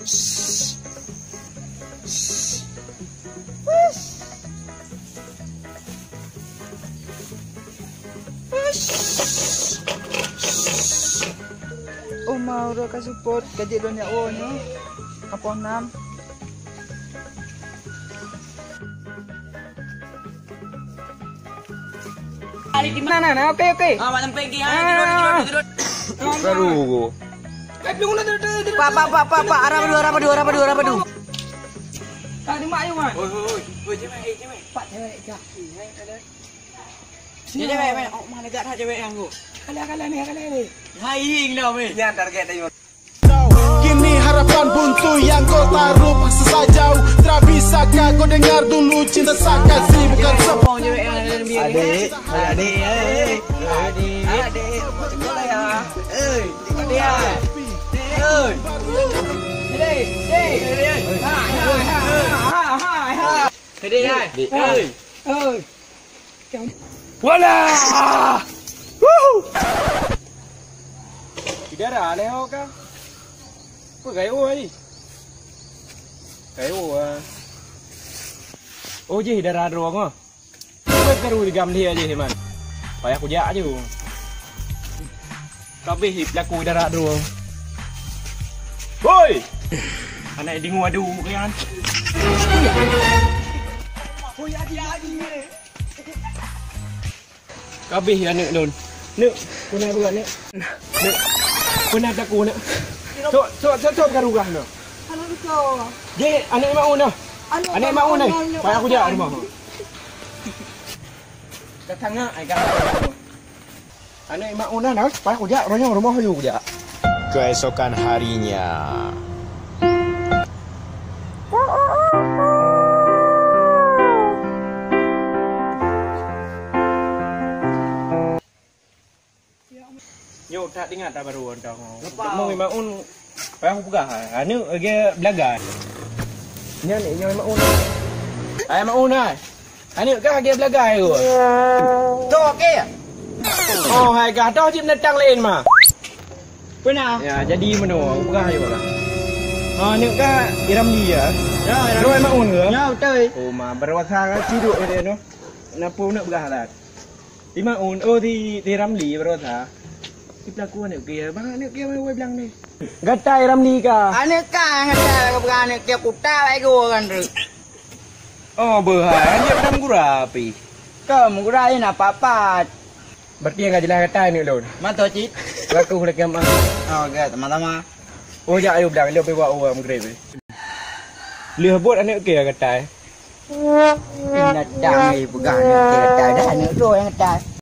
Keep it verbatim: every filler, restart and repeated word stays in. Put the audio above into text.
Uma uroe ka seupôt ka jeuet lôn jak woe nyoe. Apoh nam. Nah, nah, nah, oke, oke. Ah, mak sampai gigi, ah, tidur, tidur, tidur. Baru go. Pak, pak, pak, pak, pak, arah padu, arah padu, arah padu, arah padu. Tadi mak ayo, mak. Oi, oi, oi, oi, cewek, eh, cewek. Pak, cewek, cak. Ya, cewek, cewek. Oh, mana gak dah cewek yang go? Kalah, kalah ni, kalah ni. Hai, ing dah, weh. Yang target dah. Kini harapan buntu yang kau taruh paksa saja. Tak bisa kau dengar dulu cinta sakasi bukan sebab. Adik, adik, eh, adik, adik, sekolah ya. Eh, sekolah ya. Eh. Adik, adik. Ha, ha, ha, ha, ha, ha. Adik, eh. Eh. Eh. Walah! Wuhu! Di dara lé ho ka. Peue kayu ai? Kayu ah. Oh jih dara droe ngoh. Peue karu digam lé jih man. Payah kujak aju. Kabeh pelaku dara droe. Hoi! Anak dingu adu kan. Hoi adi adi. Kabeh aneuk lôn. Neuk, peuna buat neuk. Neuk. Peuna taku neuk. Sok, sok, sok, sok ka rugah neuk. Aneuk beutôi. Jih, aneuk Maun nah. Aneuk Maun nah. Payah kujak rumoh. Ka tangak ai ka. Aneuk Maun nah, payah kujak rumoh, rumoh yu kujak. Keesokan harinya. Nyoe that ingat dah baru entah. Lepas. Temu Maun, payah peugah, aneuk lagi belagai. Nyan nyoe Maun. Hai Maun hai. Aneuk kah lagi belagai ke? Toh ke? Oh hai kah toh cit menentang lain mah. Pernah. Ya, jadi meunoe, peugah ayo lah. Ah, aneuk kah Iramli ya? Ya, Iramli. Roe Maun ke? Ya, betul. Oh, ma berwasa siduk dia tu. Kenapa nak peugah lah? Di Maun, oh di, di Ramli barosa. Di pelaku aneuk kia, bang aneuk kia mai wai blang deh. Gata Ramli ka? Aneuk ka, gata ka bukan aneuk kia kuta baik gua kan tu. Oh, beuhai, anjir dah gura api. Kau mengura ini apa-apa. Berarti yang jelas gata aneuk lôn. Mantap cit. Aku boleh kiamat. Oh, gak sama-sama. Oh, jak ayo blang, lo pe buat orang grade. Leuh buat aneuk kia gata. Datang ni peugah aneuk kia gata, dah aneuk lo yang gata.